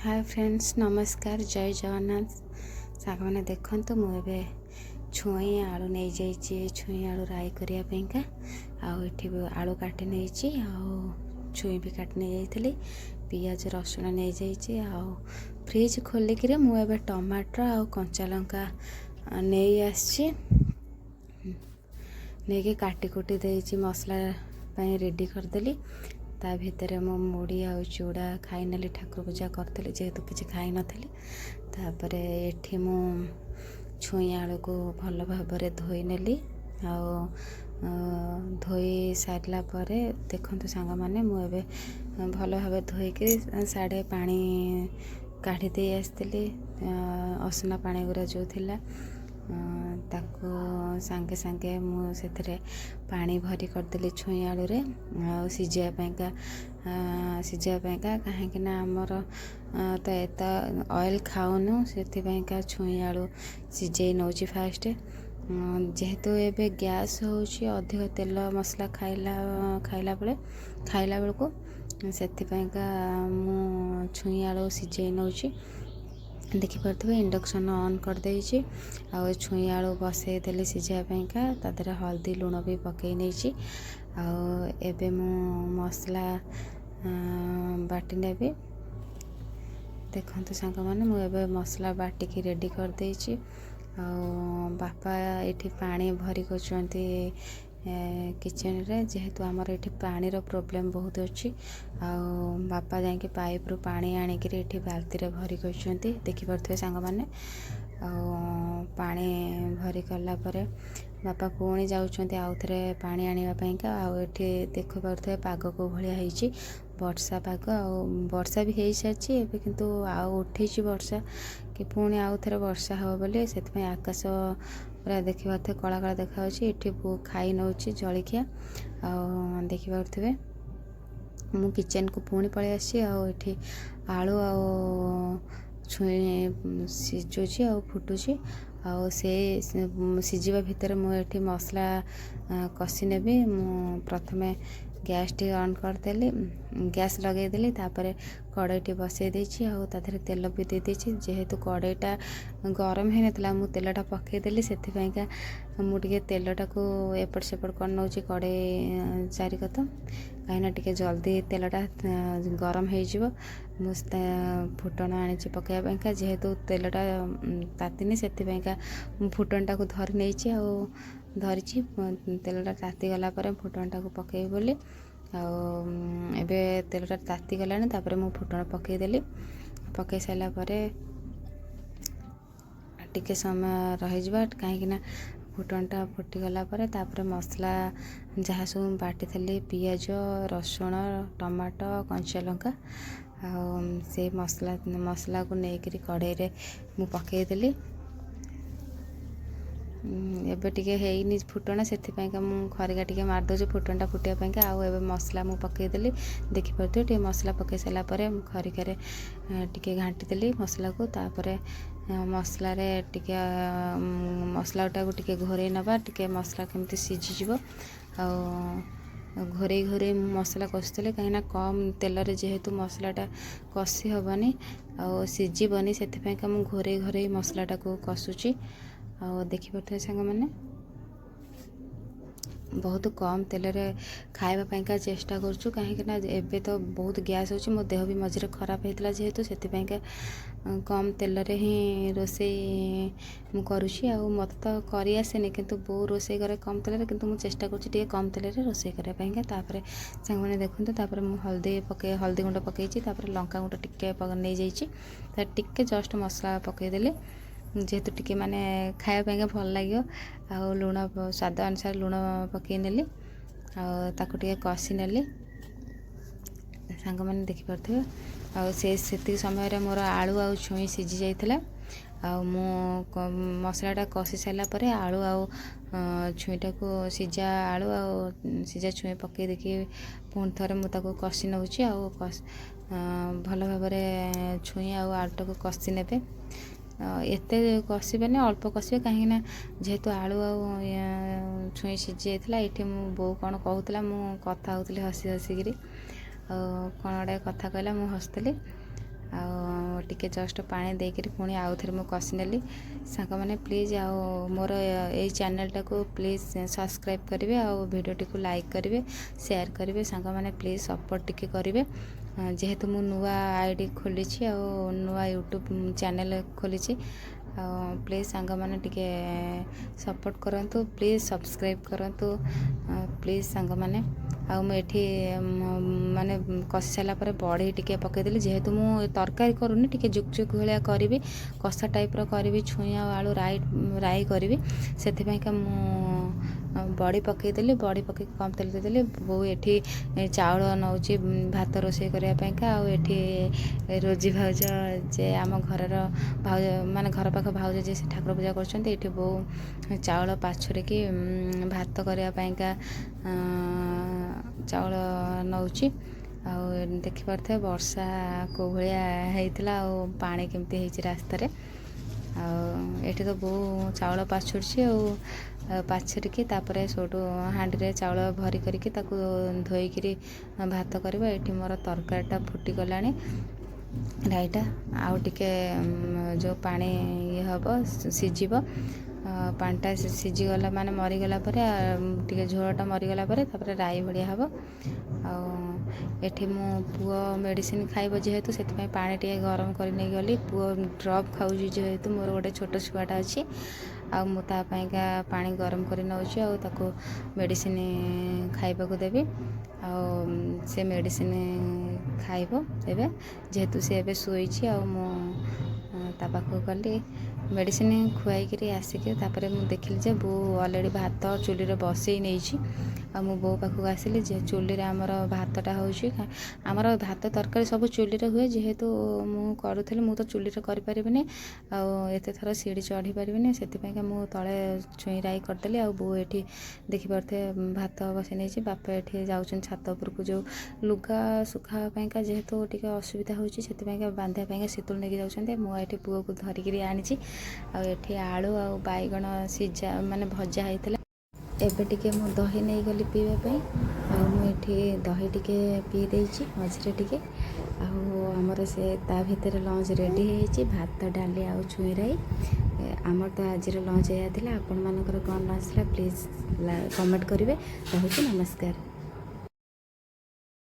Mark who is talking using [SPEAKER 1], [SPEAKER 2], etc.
[SPEAKER 1] ହାଏ friends, ନମସ୍କାର, ଜୟ ଜଗନ୍ନାଥ। ସାଙ୍ଗମାନେ ଦେଖନ୍ତୁ, ମୁଁ ଏବେ ଛୁଇଁ ଆଳୁ ନେଇଯାଇଛି ଛୁଇଁ ଆଳୁ ରାଇ କରିବା ପାଇଁକା। ଆଉ ଏଠି ବି ଆଳୁ କାଟି ନେଇଛି ଆଉ ଛୁଇଁ ବି କାଟି ନେଇଯାଇଥିଲି, ପିଆଜ ରସୁଣ ନେଇଯାଇଛି। ଆଉ ଫ୍ରିଜ୍ ଖୋଲିକିରି ମୁଁ ଏବେ ଟମାଟର ଆଉ କଞ୍ଚା ଲଙ୍କା ନେଇ ଆସିଛି। ନେଇକି କାଟି କୁଟି ଦେଇଛି, ମସଲା ପାଇଁ ରେଡ଼ି କରିଦେଲି। ତା ଭିତରେ ମୁଁ ମୁଢ଼ି ଆଉ ଚୁଡ଼ା ଖାଇନେଲି। ଠାକୁର ପୂଜା କରିଥିଲି ଯେହେତୁ, କିଛି ଖାଇନଥିଲି। ତାପରେ ଏଠି ମୁଁ ଛୁଇଁ ଆଳୁକୁ ଭଲ ଭାବରେ ଧୋଇ ନେଲି। ଆଉ ଧୋଇ ସାରିଲା ପରେ ଦେଖନ୍ତୁ ସାଙ୍ଗମାନେ, ମୁଁ ଏବେ ଭଲ ଭାବେ ଧୋଇକି ସାଡ଼େ ପାଣି କାଢ଼ି ଦେଇ ଆସିଥିଲି। ଅସନା ପାଣି ଗୁଡ଼ା ଯେଉଁ ଥିଲା, ତାକୁ ସାଙ୍ଗେ ସାଙ୍ଗେ ମୁଁ ସେଥିରେ ପାଣି ଭରି କରିଦେଲି ଛୁଇଁ ଆଳୁରେ ଆଉ ସିଝାଇବା ପାଇଁକା। କାହିଁକିନା ଆମର ତ ଏତେ ଅଏଲ୍ ଖାଉନୁ, ସେଥିପାଇଁକା ଛୁଇଁ ଆଳୁ ସିଝେଇ ନେଉଛି ଫାଷ୍ଟ। ଯେହେତୁ ଏବେ ଗ୍ୟାସ୍ ହେଉଛି ଅଧିକ ତେଲ ମସଲା ଖାଇଲା ଖାଇଲା ବେଳେ ଖାଇଲା ବେଳକୁ, ସେଥିପାଇଁକା ମୁଁ ଛୁଇଁ ଆଳୁ ସିଝେଇ ନେଉଛି। ଦେଖିପାରୁଥିବେ, ଇଣ୍ଡକ୍ସନ୍ ଅନ୍ କରିଦେଇଛି ଆଉ ଛୁଇଁ ଆଳୁ ବସେଇଦେଲି ସିଝାଇବା ପାଇଁକା। ତା ଦେହରେ ହଳଦୀ, ଲୁଣ ବି ପକାଇ ନେଇଛି। ଆଉ ଏବେ ମୁଁ ମସଲା ବାଟି ନେବି। ଦେଖନ୍ତୁ ସାଙ୍ଗମାନେ, ମୁଁ ଏବେ ମସଲା ବାଟିକି ରେଡ଼ି କରିଦେଇଛି। ଆଉ ବାପା ଏଠି ପାଣି ଭରି କରୁଛନ୍ତି କିଚେନରେ। ଯେହେତୁ ଆମର ଏଠି ପାଣିର ପ୍ରୋବ୍ଲେମ୍ ବହୁତ ଅଛି, ଆଉ ବାପା ଯାଇକି ପାଇପ୍ରୁ ପାଣି ଆଣିକିରି ଏଠି ବାଲ୍ଟିରେ ଭରି କରୁଛନ୍ତି। ଦେଖିପାରୁଥିବେ ସାଙ୍ଗମାନେ। ଆଉ ପାଣି ଭରି କଲା ପରେ ବାପା ପୁଣି ଯାଉଛନ୍ତି ଆଉ ଥରେ ପାଣି ଆଣିବା ପାଇଁକା। ଆଉ ଏଠି ଦେଖିପାରୁଥିବେ ପାଗ କେଉଁ ଭଳିଆ ହେଇଛି, ବର୍ଷା ପାଗ। ଆଉ ବର୍ଷା ବି ହେଇସାରିଛି ଏବେ, କିନ୍ତୁ ଆଉ ଉଠେଇଛି ବର୍ଷା କି ପୁଣି ଆଉ ଥରେ ବର୍ଷା ହେବ ବୋଲି। ସେଥିପାଇଁ ଆକାଶ ପୁରା ଦେଖିପାରୁଥିବେ, କଳା କଳା ଦେଖାଯାଉଛି। ଏଠି ବୋଉ ଖାଇ ନେଉଛି ଜଳଖିଆ। ଆଉ ଦେଖିପାରୁଥିବେ, ମୁଁ କିଚେନକୁ ପୁଣି ପଳେଇ ଆସିଛି। ଆଉ ଏଠି ଆଳୁ ଆଉ ଛୁଇଁ ସିଝୁଛି ଆଉ ଫୁଟୁଛି। ଆଉ ସେ ସିଝିବା ଭିତରେ ମୁଁ ଏଠି ମସଲା କଷି ନେବି। ମୁଁ ପ୍ରଥମେ ଗ୍ୟାସ୍ଟି ଅନ୍ କରିଦେଲି, ଗ୍ୟାସ୍ ଲଗେଇଦେଲି। ତାପରେ କଡ଼େଇଟି ବସେଇ ଦେଇଛି ଆଉ ତା ଦେହରେ ତେଲ ବି ଦେଇ ଦେଇଛି। ଯେହେତୁ କଡ଼େଇଟା ଗରମ ହେଇନଥିଲା, ମୁଁ ତେଲଟା ପକାଇଦେଲି। ସେଥିପାଇଁକା ମୁଁ ଟିକେ ତେଲଟାକୁ ଏପଟ ସେପଟ କରି ନେଉଛି କଡ଼େଇ ଚାରିକତ, କାହିଁକିନା ଟିକେ ଜଲ୍ଦି ତେଲଟା ଗରମ ହେଇଯିବ। ମୁଁ ଫୁଟଣ ଆଣିଛି ପକାଇବା ପାଇଁକା। ଯେହେତୁ ତେଲଟା ତାତିନି, ସେଥିପାଇଁକା ମୁଁ ଫୁଟଣଟାକୁ ଧରି ନେଇଛି ଆଉ ଧରିଛି। ତେଲଟା ତାତିଗଲା ପରେ ଫୁଟଣଟାକୁ ପକାଇବି ବୋଲି। ଆଉ ଏବେ ତେଲଟା ତାତିଗଲାଣି। ତାପରେ ମୁଁ ଫୁଟଣ ପକାଇଦେଲି। ପକାଇ ସାରିଲା ପରେ ଟିକେ ସମୟ ରହିଯିବା, କାହିଁକିନା ଫୁଟଣଟା ଫୁଟିଗଲା ପରେ ତାପରେ ମସଲା ଯାହା ସବୁ ମୁଁ ବାଟିଥିଲି, ପିଆଜ, ରସୁଣ, ଟମାଟୋ, କଞ୍ଚା ଲଙ୍କା, ଆଉ ସେଇ ମସଲାକୁ ନେଇକରି କଡ଼େଇରେ ମୁଁ ପକାଇଦେଲି। ଏବେ ଟିକେ ହେଇନି ଫୁଟଣ, ସେଥିପାଇଁକା ମୁଁ ଖରିକା ଟିକେ ମାରିଦେଉଛି ଫୁଟଣଟା ଫୁଟିବା ପାଇଁକା। ଆଉ ଏବେ ମସଲା ମୁଁ ପକାଇଦେଲି, ଦେଖିପାରୁଥିବେ। ଟିକେ ମସଲା ପକାଇ ସାରିଲା ପରେ ମୁଁ ଖରିକାରେ ଟିକେ ଘାଣ୍ଟିଦେଲି ମସଲାକୁ। ତାପରେ ମସଲାରେ ଟିକେ ମସଲାଟାକୁ ଟିକେ ଘୋରେଇ ନେବା, ଟିକେ ମସଲା କେମିତି ସିଝିଯିବ। ଆଉ ଘୋରେଇ ଘୋରେଇ ମୁଁ ମସଲା କଷୁଥିଲି, କାହିଁକିନା କମ୍ ତେଲରେ ଯେହେତୁ ମସଲାଟା କଷି ହେବନି ଆଉ ସିଝିବନି, ସେଥିପାଇଁକା ମୁଁ ଘୋରେଇ ଘୋରେଇ ମସଲାଟାକୁ କଷୁଛି। ଆଉ ଦେଖିପାରୁଥିବେ ସାଙ୍ଗମାନେ, ବହୁତ କମ୍ ତେଲରେ ଖାଇବା ପାଇଁକା ଚେଷ୍ଟା କରୁଛୁ, କାହିଁକିନା ଏବେ ତ ବହୁତ ଗ୍ୟାସ୍ ହେଉଛି। ମୋ ଦେହ ବି ମଝିରେ ଖରାପ ହେଇଥିଲା ଯେହେତୁ, ସେଥିପାଇଁକା କମ୍ ତେଲରେ ହିଁ ରୋଷେଇ ମୁଁ କରୁଛି। ଆଉ ମୋତେ ତ କରି ଆସେନି, କିନ୍ତୁ ବୋଉ ରୋଷେଇ କରେ କମ୍ ତେଲରେ, କିନ୍ତୁ ମୁଁ ଚେଷ୍ଟା କରୁଛି ଟିକେ କମ୍ ତେଲରେ ରୋଷେଇ କରିବା ପାଇଁକା। ତାପରେ ସାଙ୍ଗମାନେ ଦେଖନ୍ତୁ, ତାପରେ ମୁଁ ହଳଦୀ ପକାଇ ହଳଦୀ ଗୁଣ୍ଡ ପକାଇଛି। ତାପରେ ଲଙ୍କା ଗୁଣ୍ଡ ଟିକେ ନେଇଯାଇଛି। ତା ଟିକେ ଜଷ୍ଟ ମସଲା ପକାଇଦେଲି, ଯେହେତୁ ଟିକେ ମାନେ ଖାଇବା ପାଇଁକା ଭଲ ଲାଗିବ। ଆଉ ଲୁଣ, ସ୍ୱାଦ ଅନୁସାରେ ଲୁଣ ପକାଇ ନେଲି ଆଉ ତାକୁ ଟିକେ କଷି ନେଲି। ସାଙ୍ଗମାନେ ଦେଖିପାରୁଥିବେ, ଆଉ ସେ ସେତିକି ସମୟରେ ମୋର ଆଳୁ ଆଉ ଛୁଇଁ ସିଝି ଯାଇଥିଲା। ଆଉ ମୁଁ ମସଲାଟା କଷି ସାରିଲା ପରେ ଆଳୁ ଆଉ ଛୁଇଁଟାକୁ, ସିଝା ଆଳୁ ଆଉ ସିଝା ଛୁଇଁ ପକାଇ ଦେଇକି ପୁଣି ଥରେ ମୁଁ ତାକୁ କଷି ନେଉଛି। ଆଉ ଭଲ ଭାବରେ ଛୁଇଁ ଆଉ ଆଳୁଟାକୁ କଷି ନେବେ। ଏତେ କଷିବେନି, ଅଳ୍ପ କଷିବେ, କାହିଁକିନା ଯେହେତୁ ଆଳୁ ଆଉ ଛୁଇଁ ସିଝି ଯାଇଥିଲା। ଏଇଠି ମୁଁ ବୋଉ କ'ଣ କହୁଥିଲା, ମୁଁ କଥା ହେଉଥିଲି ହସି ହସିକିରି। ଆଉ କ'ଣ ଗୋଟେ କଥା କହିଲା, ମୁଁ ହସୁଥିଲି। ଆଉ ଟିକେ ଜଷ୍ଟ ପାଣି ଦେଇକରି ପୁଣି ଆଉ ଥରେ ମୁଁ କଷିନେଲି। ସାଙ୍ଗମାନେ, ପ୍ଲିଜ୍, ଆଉ ମୋର ଏଇ ଚ୍ୟାନେଲ୍ଟାକୁ ପ୍ଲିଜ୍ ସବସ୍କ୍ରାଇବ୍ କରିବେ ଆଉ ଭିଡ଼ିଓଟିକୁ ଲାଇକ୍ କରିବେ, ସେୟାର କରିବେ। ସାଙ୍ଗମାନେ, ପ୍ଲିଜ୍ ସପୋର୍ଟ ଟିକେ କରିବେ, ଯେହେତୁ ମୁଁ ନୂଆ ଆଇଡ଼ି ଖୋଲିଛି ଆଉ ନୂଆ ୟୁଟ୍ୟୁବ୍ ଚ୍ୟାନେଲ୍ ଖୋଲିଛି। ଆଉ ପ୍ଲିଜ୍ ସାଙ୍ଗମାନେ, ଟିକେ ସପୋର୍ଟ କରନ୍ତୁ, ପ୍ଲିଜ୍ ସବସ୍କ୍ରାଇବ୍ କରନ୍ତୁ, ପ୍ଲିଜ୍ ସାଙ୍ଗମାନେ। ଆଉ ମୁଁ ଏଠି ମାନେ କଷି ସାରିଲା ପରେ ବଡ଼ି ଟିକେ ପକାଇଦେଲି। ଯେହେତୁ ମୁଁ ତରକାରୀ କରୁନି, ଟିକେ ଜୁକ୍ ଜୁକ୍ ଭଳିଆ କରିବି, କଷା ଟାଇପ୍ର କରିବି, ଛୁଇଁ ଆଉ ଆଳୁ ରାଇ ରାଇ କରିବି, ସେଥିପାଇଁକା ମୁଁ ବଡ଼ି ପକାଇଦେଲି। ବଡ଼ି ପକାଇକି କମ୍ ତେଲ ଦେଇଦେଲି। ବୋଉ ଏଠି ଚାଉଳ ନେଉଛି ଭାତ ରୋଷେଇ କରିବା ପାଇଁକା। ଆଉ ଏଠି ରୋଜି ଭାଉଜ, ଯେ ଆମ ଘରର ଭାଉଜ, ମାନେ ଘର ପାଖ ଭାଉଜ ଯିଏ, ସେ ଠାକୁର ପୂଜା କରୁଛନ୍ତି। ଏଠି ବୋଉ ଚାଉଳ ପାଛୁରିକି ଭାତ କରିବା ପାଇଁକା ଚାଉଳ ନେଉଛି। ଆଉ ଦେଖିପାରୁଥିବେ ବର୍ଷା କେଉଁ ଭଳିଆ ହେଇଥିଲା ଆଉ ପାଣି କେମିତି ହେଇଛି ରାସ୍ତାରେ। ଆଉ ଏଠି ତ ବୋଉ ଚାଉଳ ପାଛୁରୁଛି ଆଉ ପାଛୁରିକି ତାପରେ ସେଇଠୁ ହାଣ୍ଡିରେ ଚାଉଳ ଭରି କରିକି ତାକୁ ଧୋଇକିରି ଭାତ କରିବ। ଏଠି ମୋର ତରକାରୀଟା ଫୁଟିଗଲାଣି, ରାଇଟା। ଆଉ ଟିକେ ଯେଉଁ ପାଣି ଇଏ ହେବ, ସିଝିବ। ପାଣିଟା ସିଝିଗଲା, ମାନେ ମରିଗଲା ପରେ, ଟିକେ ଝୋଳଟା ମରିଗଲା ପରେ ତାପରେ ରାଇ ଭଳିଆ ହେବ। ଆଉ ଏଠି ମୁଁ ପୁଅ ମେଡ଼ିସିନ ଖାଇବ ଯେହେତୁ, ସେଥିପାଇଁ ପାଣି ଟିକେ ଗରମ କରି ନେଇଗଲି। ପୁଅ ଡ୍ରପ୍ ଖାଉଛି ଯେହେତୁ, ମୋର ଗୋଟେ ଛୋଟ ଛୁଆଟା ଅଛି, ଆଉ ମୁଁ ତା ପାଇଁକା ପାଣି ଗରମ କରି ନେଉଛି ଆଉ ତାକୁ ମେଡ଼ିସିନ ଖାଇବାକୁ ଦେବି। ଆଉ ସେ ମେଡ଼ିସିନ ଖାଇବ ଏବେ, ଯେହେତୁ ସେ ଏବେ ଶୋଇଛି। ଆଉ ମୁଁ ତା ପାଖକୁ ଗଲି, ମେଡ଼ିସିନ ଖୁଆଇକିରି ଆସିକି ତାପରେ ମୁଁ ଦେଖିଲି ଯେ ବୋଉ ଅଲରେଡ଼ି ଭାତ ଚୁଲିରେ ବସେଇ ନେଇଛି। ଆଉ ମୁଁ ବୋଉ ପାଖକୁ ଆସିଲି ଯେ ଚୁଲିରେ ଆମର ଭାତଟା ହେଉଛି। ଆମର ଭାତ ତରକାରୀ ସବୁ ଚୁଲିରେ ହୁଏ। ଯେହେତୁ ମୁଁ କରୁଥିଲି, ମୁଁ ତ ଚୁଲିରେ କରିପାରିବିନି ଆଉ ଏତେ ଥର ସିଡ଼ି ଚଢ଼ି ପାରିବିନି, ସେଥିପାଇଁକା ମୁଁ ତଳେ ଛୁଇଁ ରାଇ କରିଦେଲି। ଆଉ ବୋଉ ଏଠି ଦେଖିପାରୁଥିବେ ଭାତ ବସେଇ ନେଇଛି। ବାପା ଏଠି ଯାଉଛନ୍ତି ଛାତ ଉପରକୁ, ଯେଉଁ ଲୁଗା ଶୁଖା ପାଇଁକା ଯେହେତୁ ଟିକେ ଅସୁବିଧା ହେଉଛି, ସେଥିପାଇଁକା ବାନ୍ଧିବା ପାଇଁକା ଶୀତୁଳି ନେଇକି ଯାଉଛନ୍ତି। ମୁଁ ଏଠି ପୁଅକୁ ଧରିକିରି ଆଣିଛି। ଆଉ ଏଠି ଆଳୁ ଆଉ ବାଇଗଣ ସିଝା, ମାନେ ଭଜା ହେଇଥିଲା। ଏବେ ଟିକେ ମୁଁ ଦହି ନେଇଗଲି ପିଇବା ପାଇଁ ଆଉ ମୁଁ ଏଠି ଦହି ଟିକେ ପିଇ ଦେଇଛି ମଝିରେ ଟିକେ। ଆଉ ଆମର ସେ ତା ଭିତରେ ଲଞ୍ଚ ରେଡ଼ି ହେଇଯାଇଛି, ଭାତ, ଡାଲି ଆଉ ଛୁଇଁ ରାଇ। ଆମର ତ ଆଜିର ଲଞ୍ଚ ଏଇଆ ଥିଲା। ଆପଣମାନଙ୍କର କ'ଣ ଲଞ୍ଚ ଥିଲା, ପ୍ଲିଜ୍ କମେଣ୍ଟ କରିବେ। ରହୁଛି, ନମସ୍କାର।